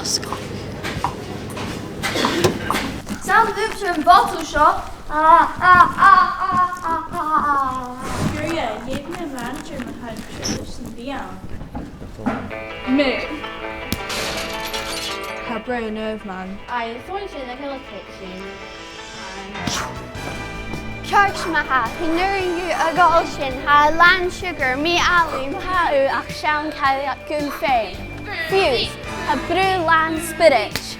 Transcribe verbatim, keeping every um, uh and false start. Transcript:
Seo an bhotal seo. Ah, ah, ah, ah, ah, ah. Gloria, gheibh mi am manaidsear ma tha thu cruaidh leis an bhiadh. Mi. Tha brón ort, man. Aye, is dòcha gur e na h-uile càil sin. Ceart ma-thà, chan urrainn dhut a dhol sin, tha e làn siùcar, mì-fhàilidh, ma-thà, ach seann chàil gu lèir. Fiù 's, tha brù làn spirit.